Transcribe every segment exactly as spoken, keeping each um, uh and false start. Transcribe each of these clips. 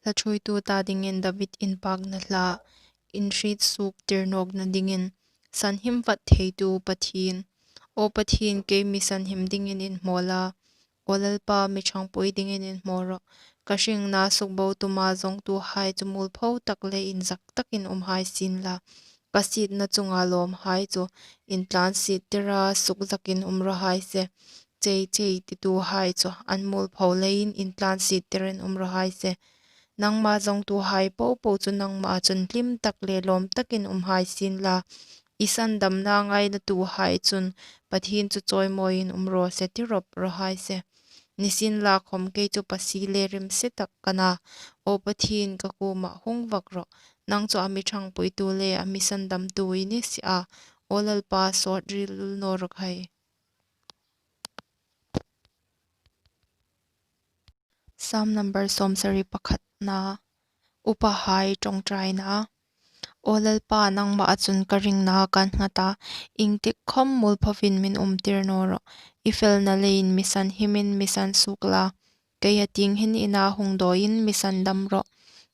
Hla ṭhuoitu ta dingin David inpakna hla, inhriet suok tir nawkna dingin, sanhim vat theitu Pathien. Aw Pathien, kei mi sanhim dingin inhmaw la, aw Lalpa, mi ṭhangpui dingin inhmaw rawh. Ka hringna sukbo tuma zawngtuhai chu mualpho tak le inzak takin um hai sien la, ka sietna chunga lawmhai chu intlansiet tira sukzakin um raw hai se. Chei chei tituhai chu an mualpho leiin intlansiet tirin um raw hai se. Nangma zawngtuhai popo chu nangma chun hlim tak le lawm takin um hai sien la, i sandamna ngainatuhai chun Pathien chu chawimawiin um raw se, ti rawp raw hai se. Nisienlakhawm kei chu pasie le rimsi tak ka na, aw Pathien, ka kuomah hung vak rawh. Nang chu a mi ṭhangpuitu le a mi sandamtu i ni si a, aw Lalpa, sawt ril lul naw rawh khai. Psalm number sawmsari pakhatna. Upahai ṭawngṭaina. Aw Lalpa, nangmaa chun ka ringna kan nghat a, iengtik khawm mualphovin min umtir naw rawh. I felna leiin mi sanhimin mi sansuok la, keia tieng hin i na hung dawiin mi sandam rawh.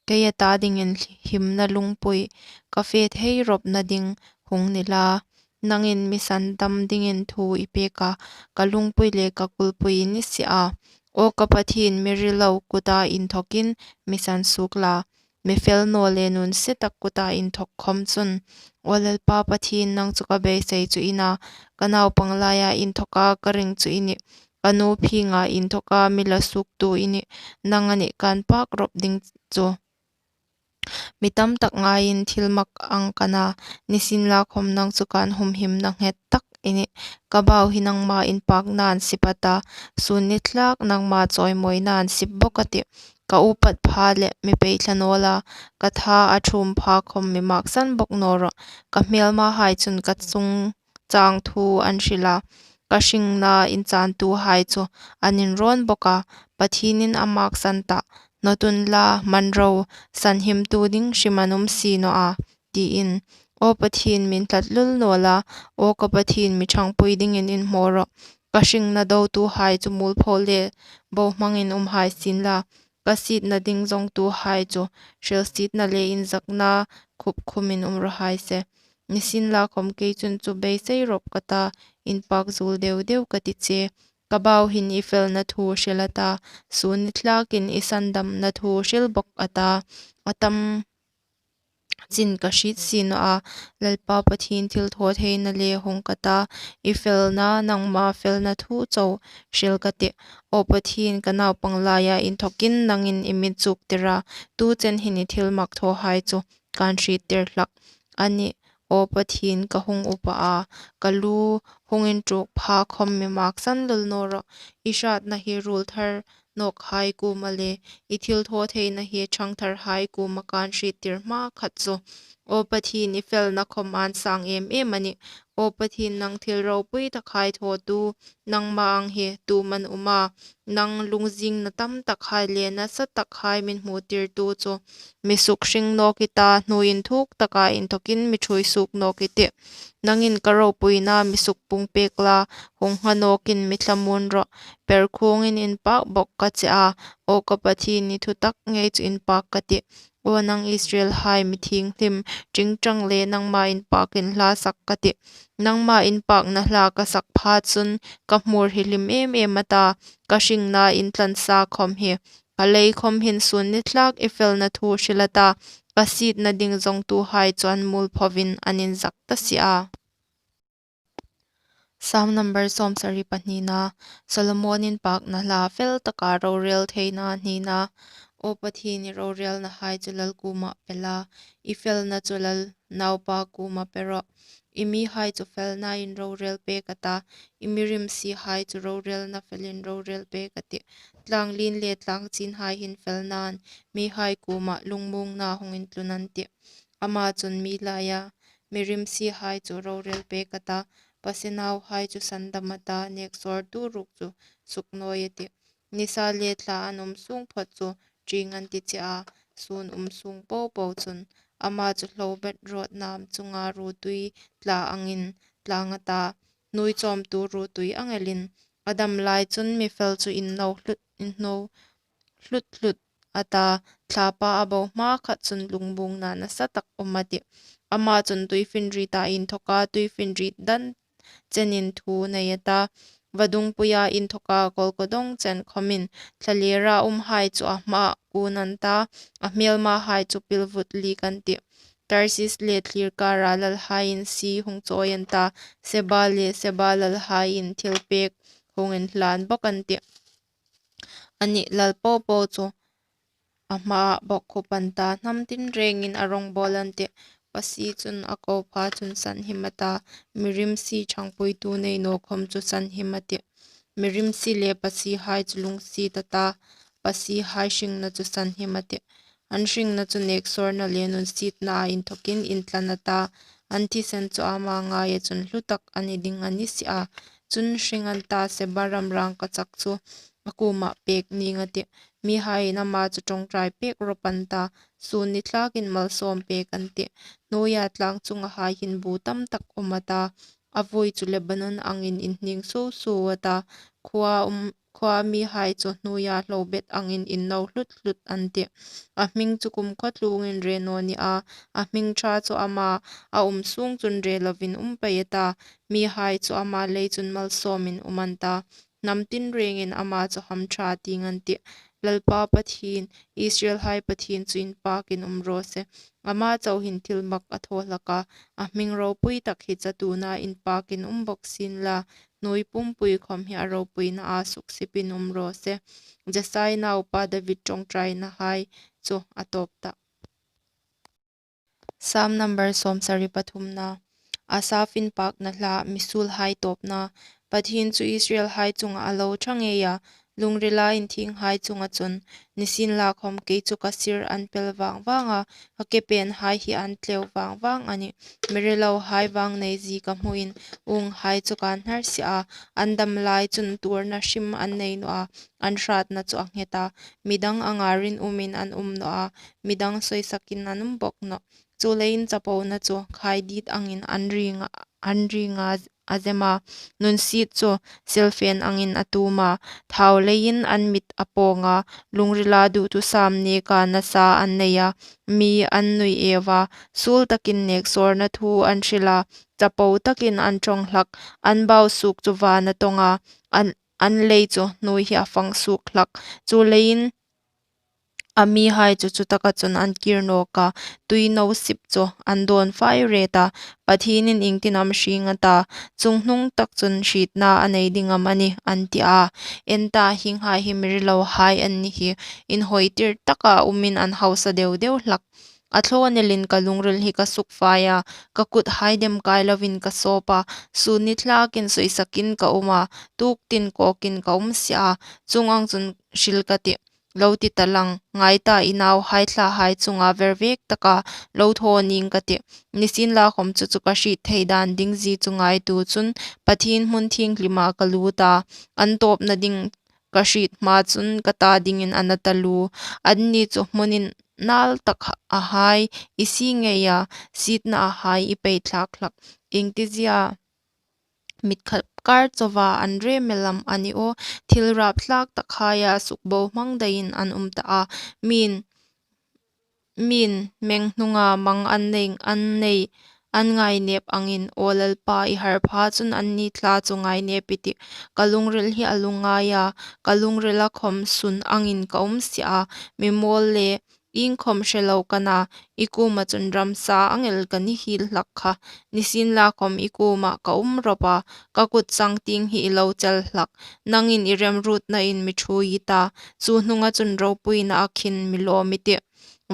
Keia ta dingin himna lungpui, ka fe thei rawpna ding hung ni la. Nangin mi sandam dingin thu i pek a, ka lungpui le ka kulpui i ni si a. Aw ka Pathien, mi rilo kuta inthokin mi sansuok la, mi fel naw le nunse tak kuta inthok khawm chun. Aw Lalpa Pathien, nang chu ka beisei chu i na, ka naupang laia inthoka ka ring chu i nih, ka nu phinga inthoka mi la suoktu i nih, nang a nih kan pak rawp ding chu. Mi tam tak ngaiin thilmak ang ka na, nisienlakhawm nang chu kan humhimna nghet tak i nih. Ka bau hi nangma inpaknain sip a ta, sun ni thlak nangma chawimawinain sip bawk a tih. Ka upat pha le mi pei thla naw la, ka tha a ṭhum pha khawm mi maksan bawk naw rawh. Ka hmelmahai chun ka chungchang thu an hril a, ka hringna inchantuhai chu an inrawn bawk a. Pathienin a maksan tah, hnawt unla, man ro, sanhimtu ding hrim an um si naw a, tiin. Aw Pathien, min tlat lul naw la, aw ka Pathien, mi ṭhangpui dingin inhmaw rawh. Ka hringna dotuhai chu mualpho le bohmangin um hai sien la, ka sietna ding zawngtuhai chu hrilsietna le inzakna khup khumin um raw hai se. Nisienlakhawm kei chun chu beisei rawp ka ta, inpak zuol deu deu ka ti che. Ka bau hin i felna thu hril a ta, sun ni thlakin i sandamna thu hril bawk a ta. A tam chin ka hriet si naw a, Lalpa Pathien thilthawtheina le hung ka ta, i felna, nangma felna thu chau hril ka tih. Aw Pathien, ka naupang laia inthokin nangin i mi chuktir a, tu chen hin i thilmak thawhai chu kan hriettir hlak. A nih, aw Pathien, ka hung upa a, ka lu hung inṭuk pha khawm mi maksan lul naw rawh. I hratna hi ruol thar nawkhai kuoma le i thilthawtheina hi ṭhangtharhai kuoma kan hriettir hmakhat chu. Aw Pathien, i felna khawm an sang em em a nih. Aw Pathien, nang thil ropui takhai thawtu, nangma ang hi tuman um a, nang lungzingna tam takhai le nasa takhai min hmutirtu chu. Mi suk hring nawk i ta, hnuoi inthuk taka inthokin mi ṭhuoi suok nawk i tih. Nangin ka ropuina mi suk pung pek la, hung ngha nawkin mi thlamuon rawh. Perkhuongin inpak bawk ka che a, aw ka Pathien, i thutak ngei chu inpak ka tih. Aw nang Israelhai mi thienghlim, ṭingṭang le nangma inpakin hla sak ka tih. Nangma inpakna hla ka sak pha chun ka hmur hi hlim em em a ta, ka hringna intlansa khawm hi. Ka lei khawm hin sun ni thlak i felna thu hril a ta, ka sietna ding zawngtuhai chu an mualphovin an inzak ta si a. Psalm number sawmsari pahnina. Solomon inpakna hla fel taka rorel theina hnina. Aw Pathien, i rorelnahai chu lal kuoma pe la, i felna chu lal naupa kuoma pe rawh. I mihai chu felnain rorel pek a ta, i mi rimsihai chu rorelna felin rorel pek a tih. Tlang lien le tlang chinhai hin felnain mihai kuoma lungmuongna hung intlun an tih. Ama chun mi laia mi rimsihai chu rorel pek a ta, pasenauhai chu sandam a ta, neksawrtu ruok chu suknawi a tih. Nisa le thla an um sung phawt chu ṭing an ti che a, sun um sung popo chun. Ama chu hlobet rawt nam chunga ruotui tla angin tlang a ta, hnuoi chawmtu ruotui ang elin. A dam lai chun mi fel chu inno hlut, inno hlut hlut a ta, thlapa a bo hma khat chun lungmuongna nasa tak um a tih. Ama chun tuifinrieta inthawka tuifinriet dan chenin thu nei a ta, vadungpuia inthawka kawlkawdawng chen khawmin thlalera umhai chu a hmaah kun an ta, a hmelmahai chu pilvut lik an tih. Tarsis le thlirkara lalhaiin si hung chawi an ta, Seba le Seba lalhaiin thilpek hung inhlan bawk an tih. Anih, lal popo chu a hmaah bawkkhup an ta, hnam tinrengin a rawngbawl an tih. Pasi chun a ko pha chun sanhim a ta, mirimsi ṭhangpuitu nei naw khawm chu sanhim a tih. Mirimsi le pasihai chu lungsiet a ta, pasihai hringna chu sanhim a tih. An hringna chu neksawrna le nunsietnaa inthawkin intlan a ta, an thisen chu ama ngaia chun hlu tak a ni ding a ni si a. Chun hring an ta, Seba ram rangkachak chu a kuomah pek ning a tih. Mihaiin ama chu ṭawngṭai pek rawp an ta, sun ni thlakin malsawm pek an tih. Hnuoia tlang chungahai hin bu tam tak um a ta, a vui chu Lebanon angin inhning suau suau a ta, khua um, khua mihai chu hnuoia hlobet angin inno hlut hlut an tih. A hming chu kumkhawtlungin reno ni a, a hming ṭha chu ama a um sung chun re lovin um pei a ta, mihai chu ama lei chun malsawmin um an ta, hnam tinrengin ama chu hamṭha tieng an tih. Lalpa Pathien, Israelhai Pathien chu inpakin um raw se. Ama chauh hin thilmak a thaw hlak a, a hming ropui tak hi chatuona inpakin um bawk sien la, hnuoi pumpui khawm hi a ropuinaa suksipin um raw se. Jesai naupa David ṭawngṭainahai chu a tawp tah. Sam number sawmsari pathumna. Asaf inpakna hla, misuolhai tawpna. Pathien chu Israelhai chunga a lo ṭha ngei a, lungrila inthienghai chunga chun. Nisienlakhawm kei chu ka sir an pel vang vang a, ka kepenhai hi an tleu vang vang a nih. Mi rilohai vang nei zie ka hmuin, unghai chu ka hnar si a, an dam lai chun tuorna hrim an nei naw a, an hratna chu a nghet a, midang anga rinumin an um naw a, midang sawisakin an um bawk nawh. Chuleiin chapona chu khai dit angin an ring a, an ring a, a zem a, nunsiet chu silfen angin a tum a, thau leiin an mit a pawng a, lungrila duhthusam neka nasa an nei a, mi an nui eu a, suol takin neksawrna thu an hril a, chapo takin an ṭawng hlak, an bau suok chu van a tawng a, an, an lei chu hnuoi hi a fang suok hlak. Chuleiin a mihai chu chutaka chun an kir nawk a, tui no sip chu an dawn fai ret a, Pathienin iengtin am hrieng a ta, chunghnung tak chun hrietna a nei ding am a ni, an ti a. En ta, hienghai hi mi rilohai an ni hi, inhawitir taka umin an hausa deu deu hlak. A thlawn elin ka lungril hi ka sukfai a, ka kuthai dem kai lovin ka sawp a, sun ni thlakin sawisakin ka um a, tuk tin kawkin ka um si a, chuong ang chun hril ka tih, lo ti ta lang, ngai ta, i nauhai thlahai chunga vervek taka lo thaw ning ka tih. Nisienlakhawm chu chu ka hriet thei dan ding zie chu ngaituo chun Pathien hmun thienghlima ka lut a, an tawpna ding ka hriet hma chun ka ta dingin a na taluo. Anni chu hmun inal tak ahai i sie ngei a, sietna ahai i pei thlak hlak. Iengtizia mit khap kar chauva an rem el am a ni aw, thil rapthlak takhaia sukbohmang daiin an um ta a, miin, miin meng hnunga mang an nei, an nei, an ngainep angin, aw Lalpa, i har pha chun anni thla chu ngainep i tih. Ka lungril hi a lungngai a, ka lungrila khawm sun angin ka um si a, mi mawl le iengkhawm hre lo ka na, i kuoma chun ramsa ang el ka ni hiel hlak kha. Nisienlakhawm i kuoma ka um rawp a, ka kut changtieng hi i lo chel hlak. Nangin i remruotnain mi ṭhuoi i ta, chu hnunga chun ropuinaa khin mi lawm i tih.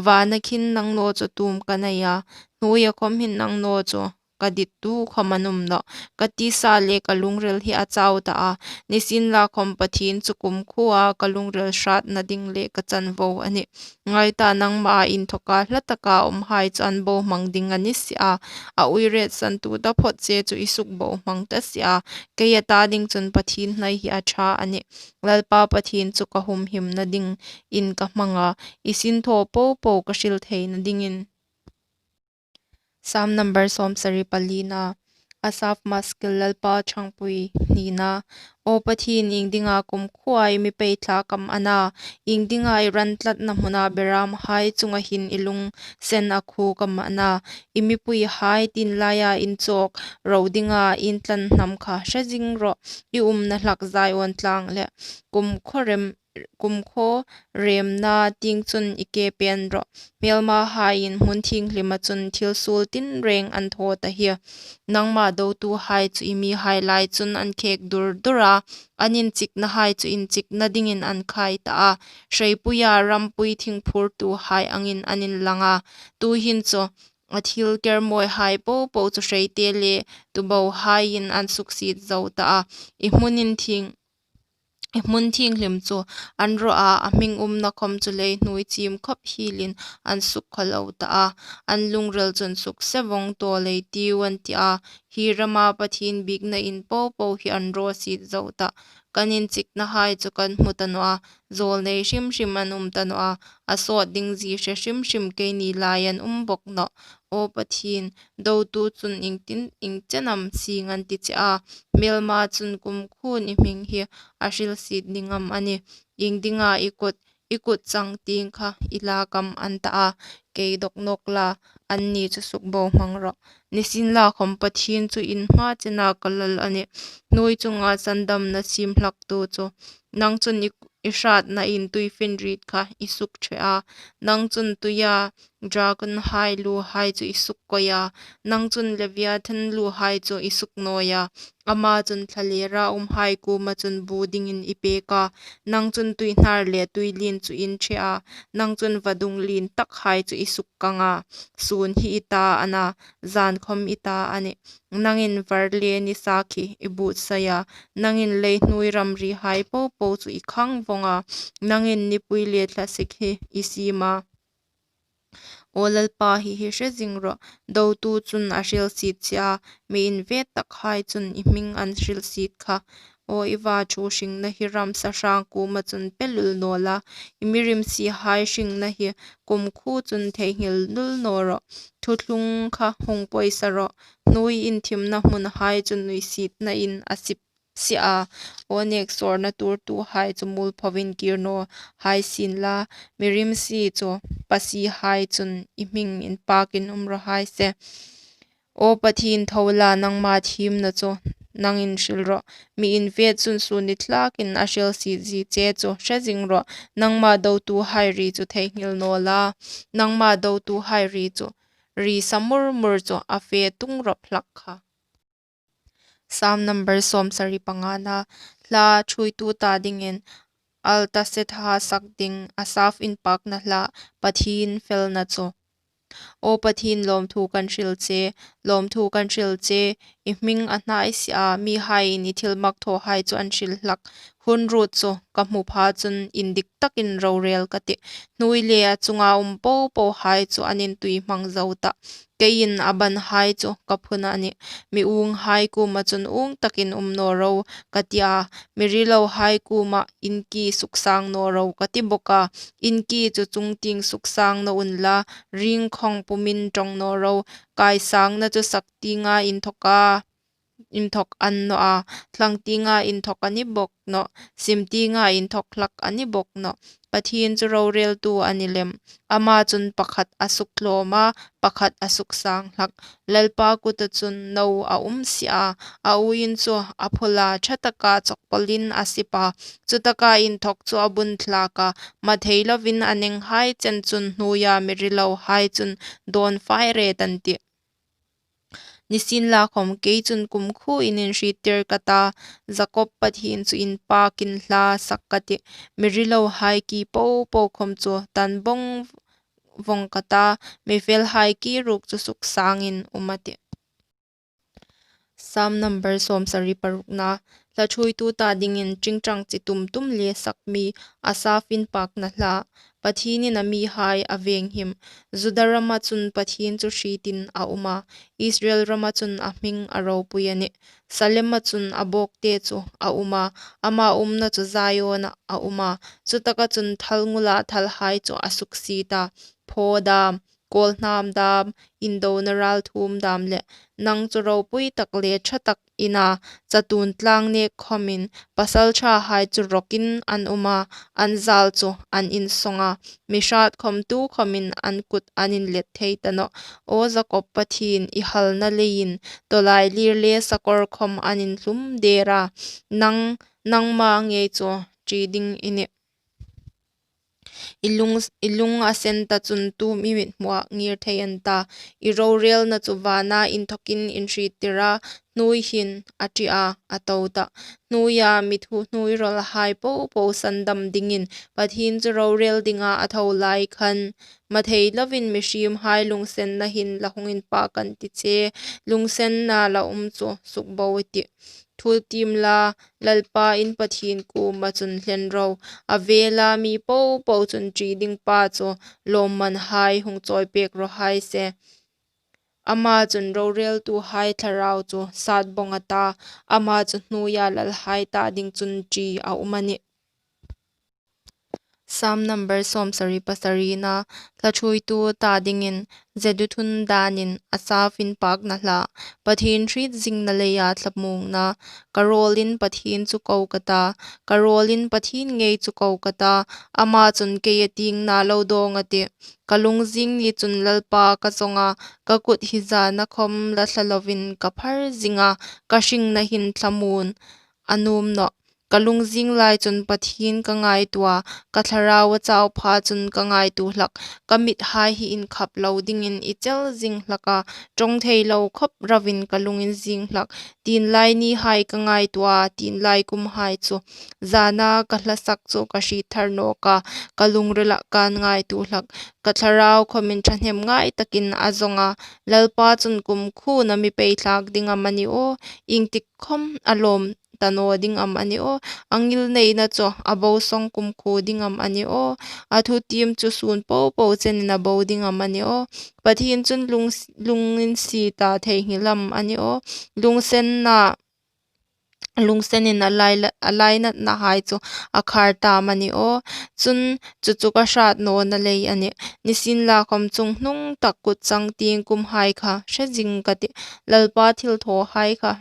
Vana khin nang naw chu tum ka nei a, hnuoia khawm hin nang naw chu ka dittu khawm an um nawh. Ka tisa le ka lungril hi a chau ta a, nisienlakhawm Pathien chu kumkhuoa ka lungril hratna ding le ka chanvo a nih. Ngai ta, nangmaa inthawka hla taka umhai chu an bohmang ding a ni si a, a uiret santu taphawt che chu i sukbohmang ta si a, kei a ta ding chun Pathien hnai hi a ṭha a nih. Lalpa Pathien chu ka humhimna dingin ka hmang a, i sinthaw popo ka hril theina dingin. Sam number sawmsari palina. Asaf Maskil. Lalpa ṭhangpui hnina. Aw Pathien, iengdinga kumkhuoa i mi pei thlak am a na? Iengdinga i ran tlatna hmuna berâmhai chunga hin i lungsen a khuok am a na? I mipuihai tin laia inchawk ro dinga intlan hnam kha hre zing rawh. I umna hlak Zion tlâng le kumkhuo rem, kumkhuo remna tieng chun i ke pên rawh. Hmêlmahaiin hmun thienghlima chun thil suol tinrêng an thaw ta hi. Nangma dotuhai chu i mihai lai chun an khêk dur dur a, an inchiknahai chu inchikna dingin an khai ta a. Hreipuia rampui thing phurtuhai angin an inlang a. Tuhin chu a thil kermawihai po po chu hreite le tubohaiin an suksiet zo ta a. I hmun inthieng, i hmun thienghlim chu an raw a, a hming umna khawm chu leihnuoi chim khawp hielin an sukkhawlo ta a. An lungril chun, "Sukse vawng tawl ei tiu," an ti a. Hi rama Pathien biekna in po po hi an raw siet zo ta. Kan inchiknahai chu kan hmu ta naw a, zawlnei hrim hrim an um ta naw a, a sawt ding zie hre hrim hrim keini lai an um bawk nawh. Aw Pathien, dotu chun iengtin, ieng chen am sieng an ti che a? Hmêlma chun kumkhuoin i hming hi a hrilsiet ding am a nih? Iengdinga i kut, i kut changtieng kha i lak am an ta a? Kei dawk nawk la, anni chu sukbohmang rawh. Nisienlakhawm Pathien chu in hma chena ka Lal a nih, hnuoi chunga sandamna siem hlaktu chu. Nang chun i, i hratnain tuifinriet kha i sukṭhe a. Nang chun tuia dragonhai luhai chu i sukkoi a. Nang chun Leviathan luhai chu i suknawi a. Ama chun thlalera umhai kuoma chun bu dingin i pêk a. Nang chun tuihnar le tuilien chu in ṭhe a. Nang chun vadung lien takhai chu i sukkang a. Sûn hi i ta a na, zan khawm i ta a nih. Nangin var le nisa khi i buotsai a. Nangin leihnuoi ramrihai po po chu i khang vawng a. Nangin nipui le thlasik hi i siem a. Aw Lalpa, hi hi hre zing rawh. Dotu chun a hrilsiet che a, mi invêt takhai chun i hming an hrilsiet kha. Aw, i va ṭhu hringna hi ramsa hrang kuoma chun pe lul naw la, i mi rimsihai hringna hi kumkhuo chun theinghil lul naw rawh. Thuthlung kha hung pawisa rawh. Hnuoi inthimna hmunhai chu nuisietnain a sip si a. Aw, nêksâwrna tuortuhai chu muolphoin kîr naw hai sien la, mi rimsi chu pasihai chun i hming inpâkin um raw hai se. Aw Pathien, tho la, nangma thiemna chu nangin hril rawh. Mi invêt chun sûn ni thlâkin a hrilsiet zie che chu hre zing rawh. Nangma dotuhai ri chu theinghil naw la, nangma dotuhai ri chu, ri sa mur mur chu a fe tung rawp hlak kha. Sam number sawmsari pangana. Hla ṭhuoitu ta dingin Artaserah sak ding Asaf inpâkna hla, Pathien felna chu. Aw Pathien, lawmthu kan hril che, lawmthu kan hril che, i hming a hnai si a, mihaiin i thilmak thawhai chu an hril hlak. Hun ruot chu ka hmu pha chun indik takin rorêl ka tih. Hnuoi le a chunga um po pohai chu an intui hmang zo tah. Keiin a banhai chu ka phun a nih. Mi uonghai kuoma chun uong takin um naw ro ka ti a, mi rilohai kuoma in ki suksang naw ro ka ti bawk a. In ki chu chungtieng suksang naw unla, ring khawng pumin ṭawng naw ro. Kaisangna chu sak tienga inthawka inthawk a ni naw a, thlang tienga inthawk a ni bawk nawh, sim tienga inthawk hlak a ni bawk nawh. Pathien chu rorêltu a ni lem. Ama chun pakhat a suktlawm a, pakhat a suksang hlak. Lalpa kuta chun no a um si a, a uoin chu a phul a, ṭha taka chawkpawlin a sip a. Chutaka inthawk chu a bun thlak a, mathei lovin a nenghai chen chun hnuoia mi rilohai chun dawn fai ret an tih. Nisienlakhawm kei chun kumkhuoin inhriettir ka ta, Jakob Pathien chu inpâkin hla sak ka tih. Mi rilohai ki po po khawm chu tan bawng vawng ka ta, mi felhai ki ruok chu suksangin um a tih. Sam number sawmsari parukna. Hla ṭhuoitu ta dingin ṭingṭang chi tum tum le sak mi Asaf inpâkna hla. Pathienin a mihai a vênghim. Juda rama chun Pathien chu hrietin a um a, Israel rama chun a hming a ropui a nih. Salema chun a bawkte chu a um a, ama umna chu Ziona a um a. Chutaka chun thalngula thalhai chu a suksiet a, phaw dâm, kawlhnam dam, indona ralthuom dam le. Nang chu ropui tak le ṭha tak i na, chatuon tlang nek khawmin, pasalṭhahai chu rawkin an um a, an zal chu an insawng a, mi hrat khawm tu khawmin an kut an inlet thei ta nawh. Aw Jakob Pathien, i halna leiin, tawlailir le sakawr khawm an inhlum der a, nang, nangma ngei chu ṭi ding i nih. I lung, i lung a sen ta chun tum i mithmuah ngir thei an ta. I rorelna chu vana inthawkin inhriettir a, hnuoi hin a ṭi a, a to ta. Hnuoia mi thuhnuoirawlhai popo sandam dingin Pathien chu rorel dinga a tho lai khan, mathei lovin mihriemhai lungsenna hin la hung inpak an ti che, lungsenna la um chu sukbo i tih. Thutiem la, Lalpa in Pathien kuoma chun hlen ro, a vela mi popo chun ṭi ding pa chu lawmmanhai hung chawipek raw hai se. Ama chun roreltuhai thlarau chu sat bawng a ta, ama chu hnuoia lalhai ta ding chun ṭi a um a nih. Psalm number sawmsari pasarina, hla ṭhuoitu ta dingin, Jeduthun danin, Asaf inpakna hla, Pathien hriet zingna leia thlamuongna, ka rawlin Pathien chu ko ka ta, ka rawlin Pathien ngei chu ko ka ta, ama chun kei a tiengna lo dawng a tih. Ka lungzing ni chun Lalpa ka zawng a, ka kut hi zana khawm la thla lovin ka phar zing a, ka hringna hin thlamuon a nuom nawh. Ka lungzing lai chun Pathien ka ngaituo a, ka thlarau a chau pha chun ka ngaituo hlak. Ka mithai hi inkhap lo dingin i chel zing hlak a, ṭawng thei lo khawp rauin ka lung inzing hlak. Tienlai nihai ka ngaituo a, tienlai kumhai chu. Zana ka hla sak chu ka hriet thar nawk a, ka lungrila ka'n ngaituo hlak. Ka thlarau khawmin ṭhahnem ngai takin a zawng a, Lalpa chun kumkhuona mi peithlak ding am a ni aw, iengtik khawm a lawm ta naw ding am a ni aw, a ngilneina chu a bo sawng kumkhuo ding am a ni aw, a thutiem chu sun popo chenin a bo ding am a ni aw. Pathien chun lung, lung insiet ta theinghil am a ni aw, lungsenna, lungsenin a lai, a lainatnahai chu a khar ta am a ni aw. Chun chu chu ka hrat nawna lei a nih. Nisienlakhawm chunghnung tak kut changtieng kumhai kha hre zing ka tih. Lalpa thilthawhai kha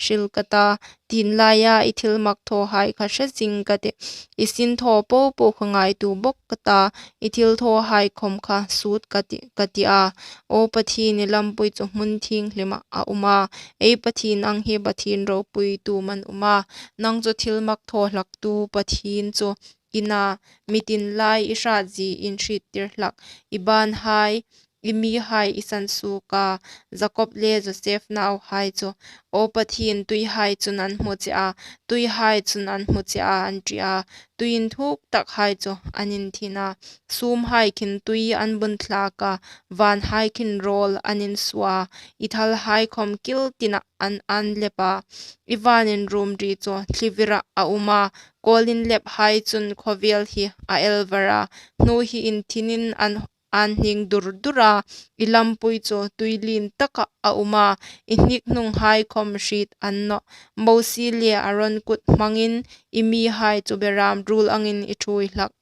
hril ka ta, tienlaia i thilmak thawhai kha hre zing ka tih. I sinthaw popo kha ngaituo bawk ka ta, i thilthawhai khawm kha sut ka tih, ka ti a. Aw Pathien, i lampui chu hmun thienghlima a um a, ei Pathien ang hi Pathien ropuitu am an um a. Nang chu thilmak thaw hlaktu Pathien chu i na, mi tin lai i hratzie inhriettir hlak. I banhai, i mihai i sansuok a, Jakob le Josef nauhai chu. Aw Pathien, tuihai chun an hmu che a, tuihai chun an hmu che a, an ṭi a, tui inthuk takhai chu an inthin a. Sumhai khin tui an bun thlak a, vanhai khin rawl an insuo a, i thalhai khawm kil tina an, an lep a. I van inrumri chu thli vira a um a, kawl inlephai chun khawvel hi a el var a, hnu hi inthinin an, an hning dur dur a, i lampui chu tui lien taka a um a, i hnikhnunghai khawm hriet an nawh. Mosie le Aron kut hmangin i mihai chu beram rul angin i ṭhuoi hlak.